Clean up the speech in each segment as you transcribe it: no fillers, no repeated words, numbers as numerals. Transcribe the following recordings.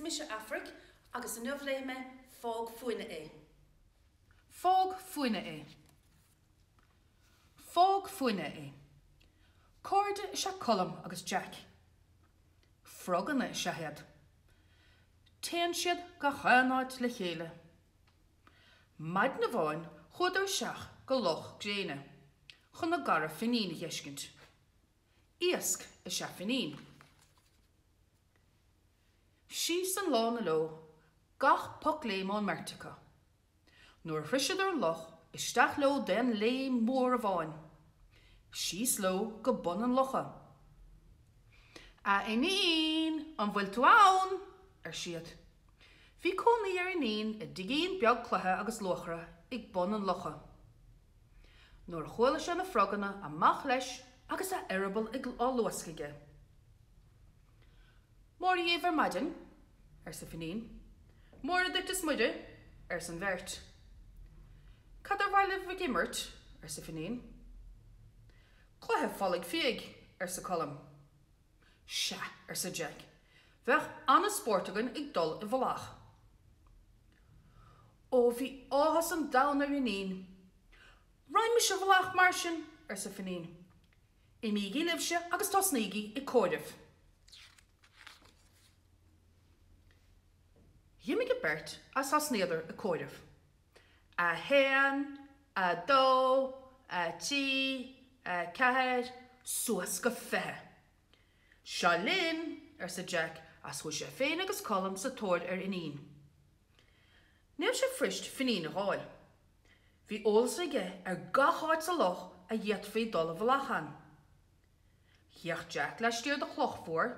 mise Aifric agus inniu léifidh mé Fág Fúinne É. Fág Fúinne É. Fág Fúinne É. Cairde is ea Colm agus Jack. Froganna is ea iad. Téann siad gach aon áit le chéile. Maidin amháin chuadar isteach go Loch Gréine chun a gcara Finín a dh'fheiscint. Iasc is ea Finín. Síos an lána leo, gach pocléim ón mbeirt acu. Nuair a shroiseadar an loch, isteach leo d'aon léim mhór amháin. Síos leo go bun an locha. A Fhinín, an bhfuil tú ann? ar siad. Bhí cónaí ar Fhinín i dtigín beag cloiche agus luachra ag bun an locha. Nuair a chuala sé na froganna, amach leis agus a eireaball á luascadh aige. Móra dhíbh ar maidin, arsa Finín. Móra duit is Muire, arsa an bheirt. Cad ar mhaith libh ag imirt? arsa Finín. Cluiche folaigh fiaigh, arsa Colm. Sea, arsa Jack, bheadh an-spórt againn ag dul i bhfolach. Ó, bhí áthas an domhain ar Fhinín. Raghaimse i bhfolach mar sin, arsa Finín. Imígí libhse agus tosnaígí ag comhaireamh. Dh'imigh an bheirt agus thosnaíodar ag comhaireamh. 1, 2, 3, 4, suas go 20. Seo linn! arsa Jack agus chuaigh sé féin agus Colm sa tóir ar Fhinín. Ní raibh sé fuirist Finín a dh'fháil. Bhí eolas aige ar gach áit sa loch a d'fhéadfaí dul i bhfolach ann. D'fhéach Jack laistiar de chloch mhór.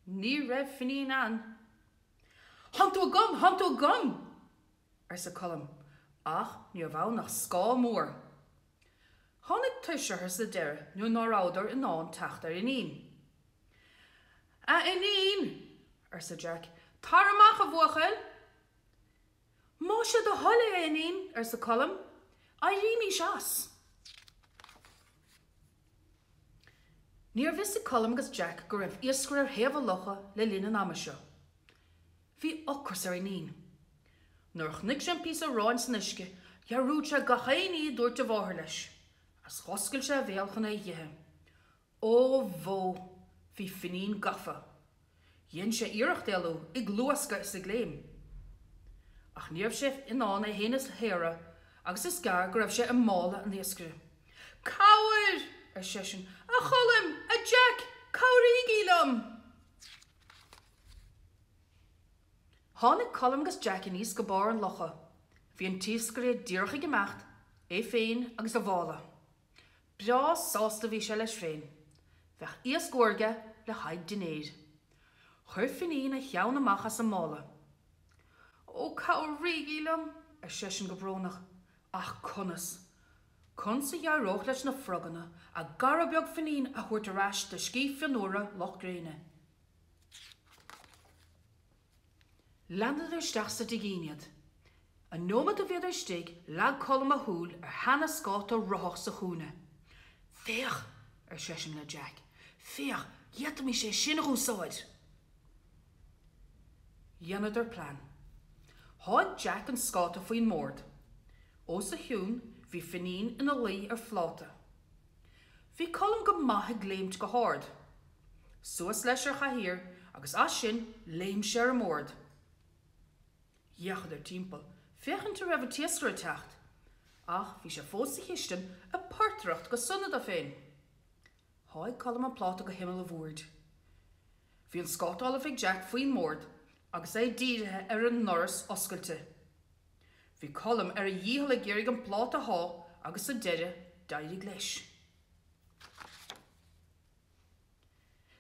Ní raibh Finín ann. Thánn tú agam! Thánn tú agam! arsa Colm, ach ní raibh ann ach scáth mór. Tháinig tuirse orthu sa deireadh nuair ná rabhadar in ann teacht ar Fhinín. A Fhinín! arsa Jack, tar amach, a bhuachaill! Más é do thoil é, a Fhinín, arsa Colm, éirímís as. Ní raibh fhios ag Colm agus Jack go raibh iascaire ar thaobh an locha le linn an ama seo. Bhí ocras ar Fhinín. Nuair a chonaic sé an píosa aráin san uisce, dhearúd sé gach aon ní a dúirt a mháthair leis, agus dh'oscail sé a bhéal chun é a dh'ithe. Ó bhó! Bhí Finín gafa. Dhein sé iarracht éalú, ag luascadh is ag léim. Ach ní raibh sé in ann é fhéin a shaoradh agus is gearr go raibh sé i mála an iascaire. Cabhair! ar seisean. A Choilm! A Jack! Cabhraígí liom! Tháinig Colm agus Jack aníos go barr an locha. Bhí an t-iascaire díreach ag imeacht, é féin agus a mhála. Breá sásta a bhí sé leis féin. Bheadh iasc úr aige le haghaidh dinnéir. Chuir Finín a cheann amach as an mála. Ó, cabhraígí liom! ar seisean go brónach. Ach conas? Conas a d'éireodh leis na froganna a gcara beag Finín a thabhairt ar ais d'uiscí fionnuara Loch Gréine? Leanadar isteach sa dtigín iad. An neomat a bhíodar istigh, leag Colm a shúil ar sheana-scáta rothach sa chúinne. Féach! ar seisean le Jack. Féach, d'fhéadfaimis é sin a dh'úsáid! Dheineadar plean. Sháigh Jack an scáta faoin mbord. Os a chionn, bhí Finín ina luí ar phláta. Bhí Colm go maith ag léimt go hard. Suas leis ar chathaoir agus as sin léim sé ar an mbord. D'fhéachadar timpeall féachaint an raibh an t-iascaire ag teacht, ach bhí sé fós sa chistin ag portaireacht go sona dó féin. Sháigh Colm an pláta go himeall an bhoird. Bhí an scáta ullamh ag Jack faoin mbord agus é dírithe ar an ndoras oscailte. Bhí Colm ar a dhícheall ag iarraidh an pláta a shá agus sa deireadh d'éirigh leis.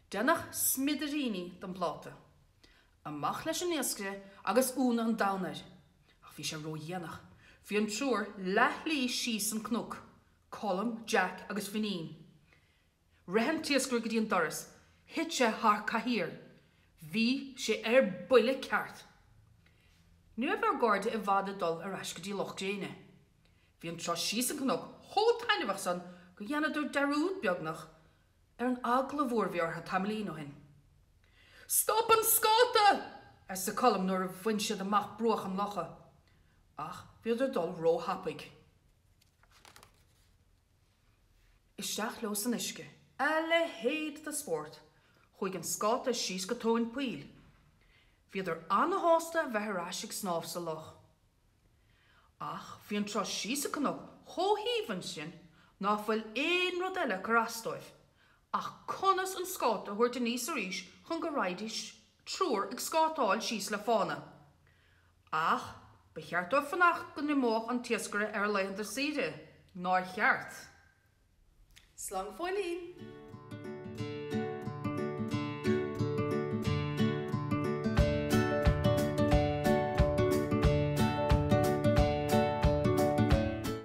Deineadh smidiríní den bpláta. Amach leis an iascaire agus ionadh an domhain air. Ach bhí sé ródhéanach. Bhí an triúr leathshlí síos an cnoc, Colm, Jack agus Finín. Rith an t-iascaire go dtí an doras. Thit sé thar cathaoir. Bhí sé ar buile ceart. Ní raibh ár gcairde i bhfad ag dul ar ais go dtí Loch Gréine. Bhí an turas síos an cnoc chomh taitneamhach san go dheineadar dearúd, beagnach, ar an eagla mhór a bhí orthu tamaillín ó shin. Stop an scáta! Arsa Colm nuair a bhain siad amach bruach an locha. Ach bhíodar ag dul róthapaidh. Isteach leo san uisce. A leithéid de spórt! Chuaigh an scáta síos go tóin poill. Bhíodar ana-shásta a bheith ar ais ag snámh sa loch. Ach bhí an turas síos an cnoc chomh haoibhinn sin ná fuil aon rud eile ag cur as dóibh ach conas an scáta a thabhairt aníos arís chun go raghaidís triúr ag scátáil síos le fána. Ach ba cheart dóibh fanacht go n-imeodh an t-iascaire ar a laethanta saoire, nár cheart? Slán go fóillín!